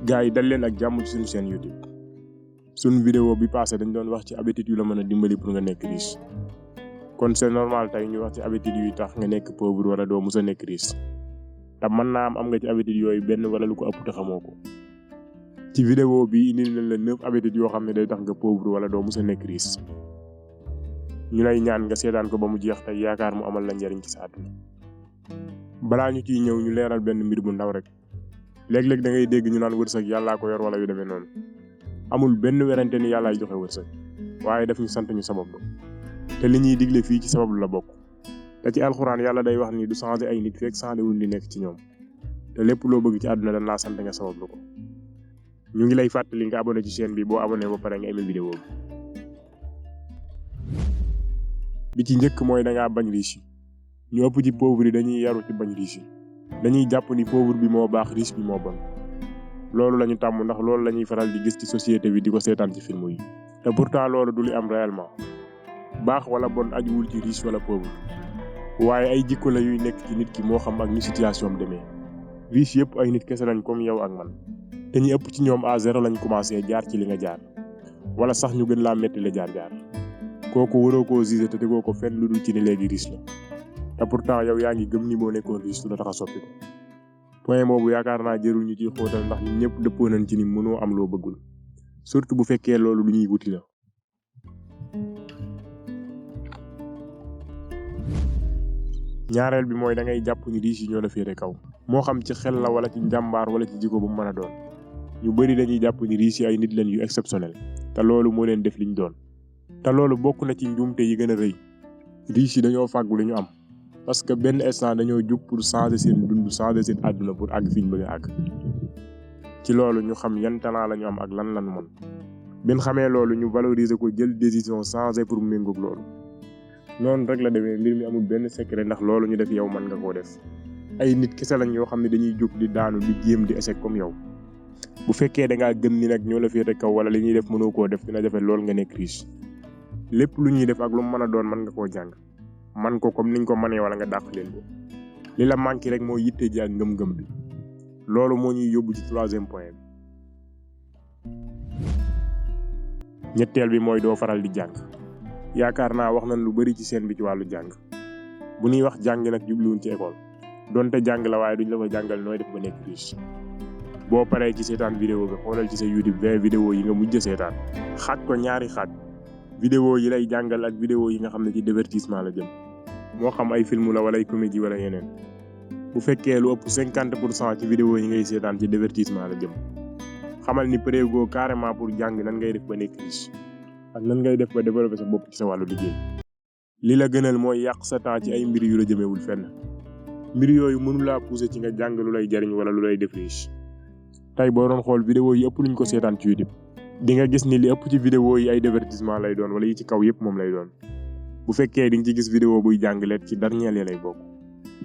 gars yi dal leen ak jàmm ci suñu chaîne YouTube suñu vidéo bi passé dañ doon wax ci habitude yu la mën a dimbali pour nga nekk riche kon c'est normal tey ñu wax ci habitude yu tax nga nekk pauvre wala doo musa nekk riche te mën naa am nga ci habitude yooyu benn wala lu ko ëpp te xamoo ko. ci vidéo bi indil nañ la 9 habitudes yoo xam ne day tax nga pauvre wala doo musa nekk riche ñu lay ñaan nga seetaan ko ba mu jeex tey yaakaar mu amal la njariñ ci sa àdduna. balaa ñu ciy ñëw ñu leeral benn mbir bu ndaw rek léeg-léeg da ngay dégg ñu naan wërsëg yàllaa ko yor wala yu demee noonu amul benn werante ni yàllaay joxe wërsëg waaye daf ñu sant ñu sabablu te li ñuy digle fii ci sabablu la bokk te ci alxuraan yàlla day wax ni du changé ay nit fekk changé wul li nekk ci ñoom te lépp loo bëgg ci àdduna dañ laa sant nga sabablu ko. ñu ngi lay fàttali nga abonné ci chaîne bi boo abonné ba pare nga aimé vidéo bi ci njëkk mooy da ngaa bañ riche yi ñu ëpp ci pauvre yi dañuy yaru ci bañ riche yi dañuy jàpp ni pauvre bi moo baax riche bi moo bon loolu la ñu tàmm ndax loolu la ñuy faral di gis ci société bi di ko seetaan ci film yi te pourtant loolu du li am réellement baax wala bon ajuwul ci riche wala pauvre waaye ay jikko la yuy nekk ci nit ki moo xam ak ni situation am demee. riche yëpp ay nit kese lañ comme yow ak man te ñi ëpp ci ñoom à zéro lañ commencé jaar ci li nga jaar wala sax ñu gën laa metti la jaar kooku waroo koo gisé te tegoo ko fenn lu dul ci ni léegi riche la te pourtant yow yaa ngi gëm ni boo nekkoon riche du la tax a soppi ko. point boobu yaakaar naa jërul ñu ciy xóotal ndax ñun ñëpp dëppoo nañ ci ni mënoo am loo bëggul surtout bu fekkee loolu lu ñuy wuti la. ñaareel bi mooy da ngay jàpp ni riche yi ñoo la féete kaw moo xam ci xel la wala ci njàmbaar wala ci jikko bu mu mën a doon ñu bari dañuy jàpp ni riche yi ay nit lañ yu exceptionnel te loolu moo leen def liñ doon te loolu bokk na ci njuumte yi gën a rëy. riche yi dañoo fàggu li ñu am parce que benn instant dañoo jug pour changer seen dund changer seen àdduna pour àgg fi ñu bëgg a àgg ci loolu ñu xam yan talent la ñu am ak lan mën bin xamee loolu ñu valoriser ko jël décision changer pour méngoog loolu. noonu rek la demee mbir mi amul benn secret ndax loolu ñu def yow mën nga koo def ay nit kese lañ yoo xam ne dañuy jóg di daanu di jéem di échec comme yow bu fekkee da ngaa gëm ni nag ñoo la féete kaw wala li ñuy def mënoo koo def dina jafe loolu nga nekk riche. lépp lu ñuy def ak lu mu mën a doon mën nga koo jàng man ko comme niñ ko mënee wala nga dàq leen ko li la manqué rek moo yitte ji ak ngëm-ngëm bi loolu moo ñuy yóbbu ci 3e point bi. ñetteel bi mooy doo faral di jàng yaakaar naa wax nañ lu bari ci seen bi ci wàllu jàng bu ñuy wax jàng nag jubluwuñ ci école donte jàng la waaye duñ la ko jàngal nooy def ba nekk riche. boo paree ci seetaan vidéo bi xoolal ci sa YouTube 20 vidéo yi nga mujj seetaan xaaj ko ñaari xaaj. vidéo yi lay jàngal ak vidéo yi nga xam ne ci divertissement la jëm moo xam ay film la wala ay comédie wala yeneen bu fekkee lu ëpp 50% ci vidéo yi ngay seetaan ci divertissement la jëm xamal ni prégo carrément pour jàng nan ngay def ba nekk riche ak nan ngay def ba développer sa bopp ci sa wàllu liggéey. li la gënal mooy yàq sa temps ci ay mbir yu la jëmewul fenn mbir yooyu mënu laa pousser ci nga jàng lu lay jariñ wala lu lay def riche. tey boo doon xool vidéo yi ëpp luñ ko seetaan ci YouTube di nga gis ni li ëpp ci vidéo yi ay divertissement lay doon wala yi ci kaw yëpp moom lay doon bu fekkee di nga ci gis vidéo buy jàngaleet ci dernier lay bokk.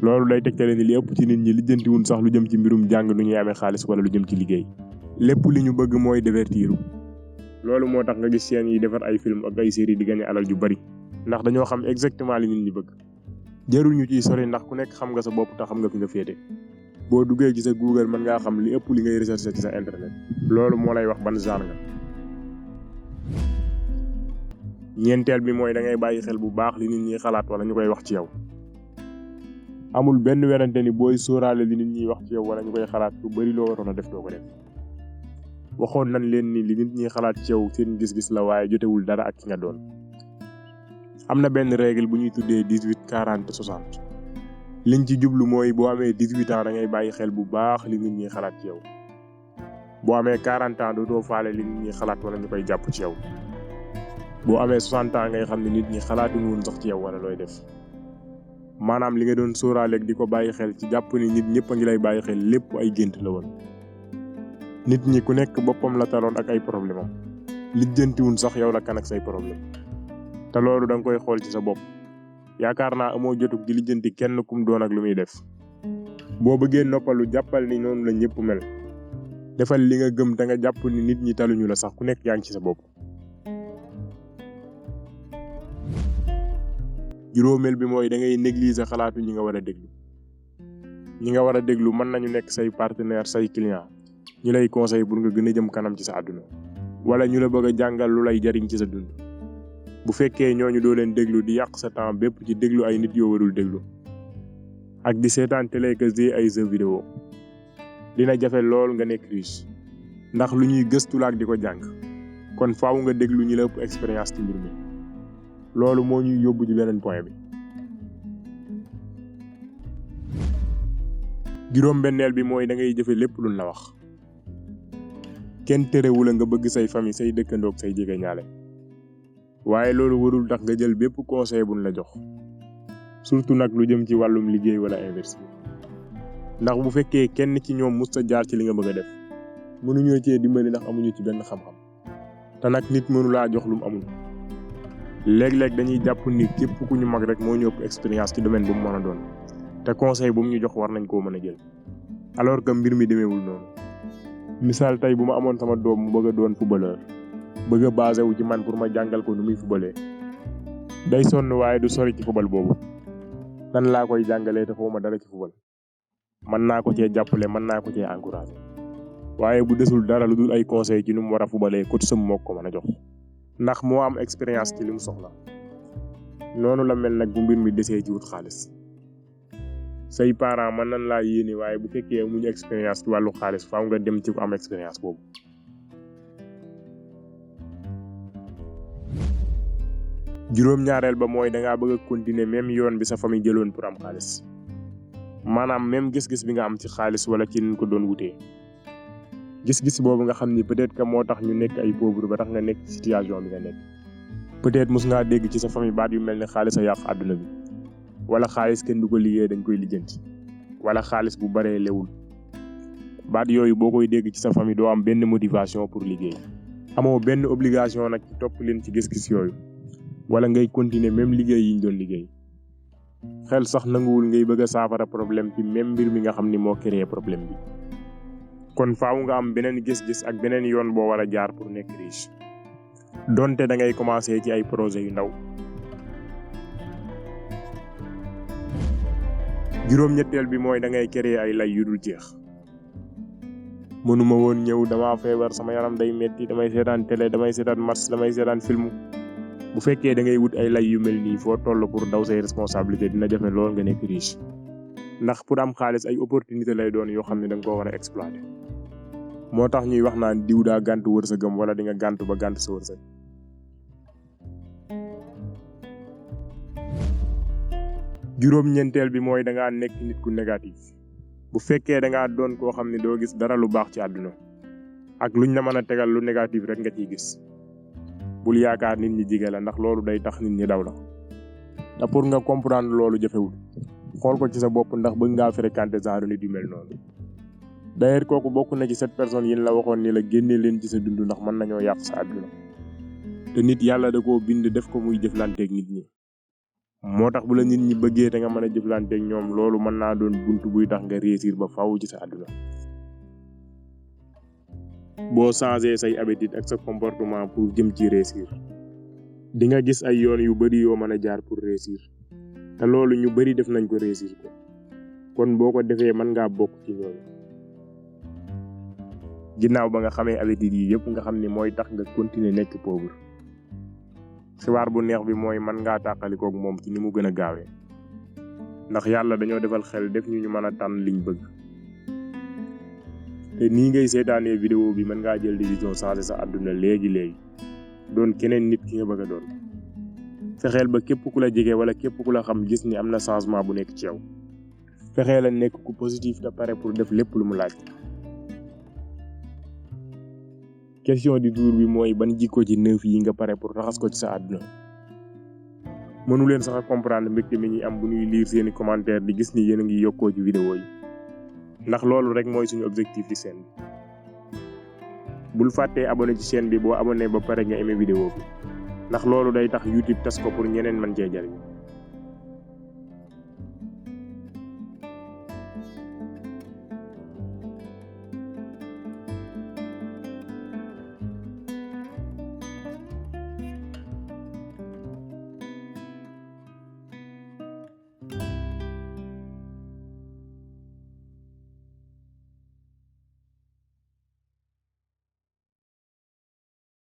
loolu day tegtale ni li ëpp ci nit ñi lijjantiwuñ sax lu jëm ci mbirum jàng nu ñuy amee xaalis wala lu jëm ci liggéey lépp li ñu bëgg mooy divertiru. loolu moo tax nga gis seen yi defar ay film ak ay série di gagné alal ju bari ndax dañoo xam exactement li nit ñi bëgg. jarul ñu ciy sori ndax ku nekk xam nga sa bopp te xam nga fi nga féete boo duggee ci sa Google mën ngaa xam li ëpp li ngay recherché ci sa internet loolu moo lay wax ban genre nga. ñeenteel bi mooy da ngay bàyyi xel bu baax li nit ñi xalaat wala ñu koy wax ci yow amul benn werante ni booy sóoraale li nit ñi wax ci yow wala ñu koy xalaat lu bari loo waroon a def doo ko def. waxoon nañ leen ni li nit ñi xalaat ci yow seen gis-gis la waaye jotewul dara ak ki nga doon. am na benn règle bu ñuy tuddee 18-40-60 liñ ci jublu mooy boo amee 18 ans da ngay bàyyi xel bu baax li nit ñi xalaat ci yow boo amee 40 ans dootoo faale li nit ñi xalaat wala ñu koy jàpp ci yow. boo amee 60 ans ngay xam ne nit ñi xalaatuñu woon sax ci yow wala looy def maanaam li nga doon sóoraaleeg di ko bàyyi xel ci jàpp ni nit ñëpp a ngi lay bàyyi xel lépp ay gént la woon. nit ñi ku nekk boppam la taloon ak ay problème am lijjantiwuñ sax yow la kan ak say problème te loolu da nga koy xool ci sa bopp yaakaar naa amoo jotug di lijjanti kenn kum doon ak lu muy def. boo bëggee noppalu jàppal ni noonu la ñëpp mel defal li nga gëm te nga jàpp ni nit ñi taluñu la sax ku nekk yaa ngi ci sa bopp. juróomeel bi mooy da ngay négliger xalaatu ñi nga war a déglu. ñi nga war a déglu mën nañu nekk say partenaire say client ñu lay conseil pour nga gën a jëm kanam ci sa àdduna wala ñu la bëgg a jàngal lu lay jariñ ci sa dund. bu fekkee ñooñu doo leen déglu di yàq sa temps bépp ci déglu ay nit yoo warul déglu ak di seetaan télé ka ay jeux vidéo dina jafe lool nga nekk riche ndax lu ñuy gëstu la ak di ko jàng kon faaw nga déglu ñi la ëpp expérience ci mbir mi. loolu moo ñuy yóbbu ci beneen point bi. juróom-benneel bi mooy da ngay jëfe lépp luñ la wax. kenn terewul nga bëgg say famille say dëkkandoog say jegeñaale waaye loolu warul tax nga jël bépp conseil buñ la jox surtout nag lu jëm ci wàllum liggéey wala investir ndax bu fekkee kenn ci ñoom musta jaar ci li nga bëgg a def mënuñoo cee dimbali ndax amuñu ci benn xam-xam te nag nit mënu laa jox lu mu amul. léeg-léeg dañuy jàpp ni képp ku ñu mag rek moo ñu ëpp expérience ci domaine bu mu mën a doon te conseil bu mu ñu jox war nañ koo mën a jël alors que mbir mi demeewul noonu. misaal tey bu ma amoon sama doom mu bëgg a doon footballeur bëgg a basé wu ci man pour ma jàngal ko nu muy footballee day sonn waaye du sori ci football boobu nan laa koy jàngalee te xawma dara ci football. mën naa ko cee jàppale mën naa ko cee encouragé waaye bu desul dara lu dul ay conseil ci nu mu war a footballee coach sam moo ko mën a jox ndax moo am expérience ci li mu soxla. noonu la mel nag bu mbir mi desee ci wut xaalis say parents mën nañ laa yéene waaye bu fekkee amuñu expérience ci wàllu xaalis faaw nga dem ci ku am expérience boobu. juróom-ñaareel ba mooy dangaa bëgg a continuer même yoon bi sa famille jëloon pour am xaalis maanaam même gis-gis bi nga am ci xaalis wala ci niñ ko doon wutee. gis-gis boobu nga xam ni peut-être que moo tax ñu nekk ay pauvre ba tax nga nekk situation bi nga nekk. peut-être mos ngaa dégg ci sa famille baat yu mel ne xaalis a yàq àdduna bi wala xaalis kenn du ko liggéey dañ koy lijjanti wala xaalis bu baree lewul. baat yooyu boo koy dégg ci sa famille doo am benn motivation pour liggéey. amoo benn obligation nag ci topp leen ci gis-gis yooyu wala ngay continuer même liggéey yi ñu doon liggéey. xel sax nanguwul ngay bëgg a saafara problème ci même mbir mi nga xam ni moo créé problème bi. kon faaw nga am beneen gis-gis ak beneen yoon boo war a jaar pour nekk riche donte da ngay commencer ci ay projet yu ndaw. juróom-ñetteel bi mooy da ngay créer ay lay yu dul jeex. mënuma woon ñëw dama feebar sama yaram day metti damay seetaan télé damay seetaan match damay seetaan film. bu fekkee da ngay wut ay lay yu mel nii foo toll pour daw say responsabilité dina jafe lool nga nekk riche ndax pour am xaalis ay opportunité lay doon yoo xam ne da nga koo war a exploiter. moo tax ñuy wax naan diw daa gàntu wërsëgam wala di nga gàntu ba gàntu sa wërsëg. juróom-ñeenteel bi mooy da ngaa nekk nit ku négatif. bu fekkee da ngaa doon koo xam ne doo gis dara lu baax ci àdduna ak luñ la mën a tegal lu négatif rek nga ciy gis bul yaakaar nit ñi jige la ndax loolu day tax nit ñi daw la te pour nga comprendre loolu jafewul xool ko ci sa bopp ndax bëgg ngaa fréquenter genre nit yu mel noonu. d'ailleurs kooku bokk na ci 7 personnes yi la waxoon ni la génne leen ci sa dund ndax mën nañoo yàq sa àdduna te nit yàlla da koo bind def ko muy jëflanteeg nit ñi. moo tax bu la nit ñi bëggee te nga mën a jëflanteeg ñoom loolu mën naa doon buntu buy tax nga réussir ba faaw ci sa àdduna. boo changé say habitude ak sa comportement pour jëm ci réussir di nga gis ay yoon yu bari yoo mën a jaar pour réussir te loolu ñu bari def nañ ko réussir ko kon boo ko defee mën ngaa bokk ci ñooñu. ginnaaw ba nga xamee habitude yi yëpp nga xam ni mooy tax nga continuer nekk pauvre xibaar bu neex bi mooy mën ngaa tàqalikoog moom ci ni mu gën a gaawee ndax yàlla dañoo defal xel def ñu mën a tànn liñ bëgg. te nii ngay seetaanee vidéo bi mën ngaa jël décision changer sa àdduna léegi doon keneen nit ki nga bëgg a doon. fexeel ba képp ku la jege wala képp ku la xam gis ni am na changement bu nekk ci yow. fexeel a nekk ku positif te pare pour def lépp lu mu laaj. question du jour bi mooy ban jikko ci 9 yi nga pare pour raxas ko ci sa àdduna. mënu leen sax a comprendre mbégte mi ñuy am bu ñuy lire seeni commentaire di gis ni yéen a ngi yokkoo ci vidéo yi. ndax loolu rek mooy suñu objectif ci chaîne bi. bul fàttee abonné ci chaîne bi boo abonné ba pare nga aimé vidéo bi ndax loolu day tax YouTube tas ko pour ñeneen mën cee jariñ.